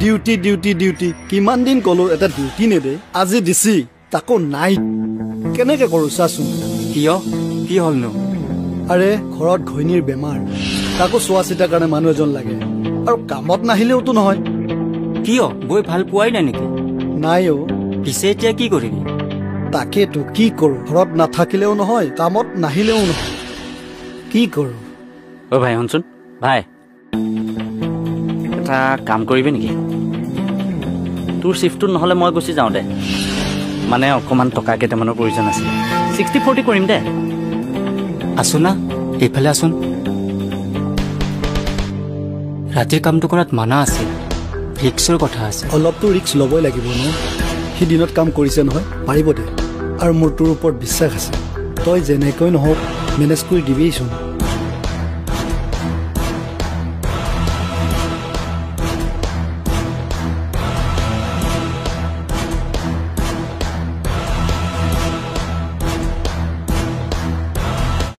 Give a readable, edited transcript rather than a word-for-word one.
Duty duty duty, কিমান দিন ক'লো এটা ডিউটি নেদে, আজি দিছি, তাকো নাই। কেনেকে কৰোঁ চাচোন। কিয়, কি হ'লনো? আৰে ঘৰত ঘৈণীৰ বেমাৰ, তাকো চোৱা চিতাৰ কাৰণে মানুহ এজন লাগে, আৰু কামত নাহিলেওতো নহয়। কিয়, গৈ ভাল পোৱাই নাই নেকি? নাই অ'। পিছে এতিয়া কি কৰিবি? তাকেতো কি কৰোঁ, ঘৰত নাথাকিলেও নহয়, কামত নাহিলেও নহয়, কি কৰোঁ? অ' ভাই শুনচোন ভাই, এটা কাম কৰিবি নেকি? তোৰ চিফ্টটোত নহ'লে মই গুচি যাওঁ দে, মানে অকণমান টকা কেইটামানৰ প্ৰয়োজন আছিলে। 60-40 কৰিম দে। আছো না, এইফালে আছোন। ৰাতিৰ কামটো কৰাত মানা আছিল, ৰিক্সৰ কথা আছে। অলপতো ৰিক্স ল'বই লাগিব ন? সি দিনত কাম কৰিছে নহয়, পাৰিব দে। আৰু মোৰ তোৰ ওপৰত বিশ্বাস আছে, তই যেনেকৈ নহওক মেনেজ কৰি দিবিচোন।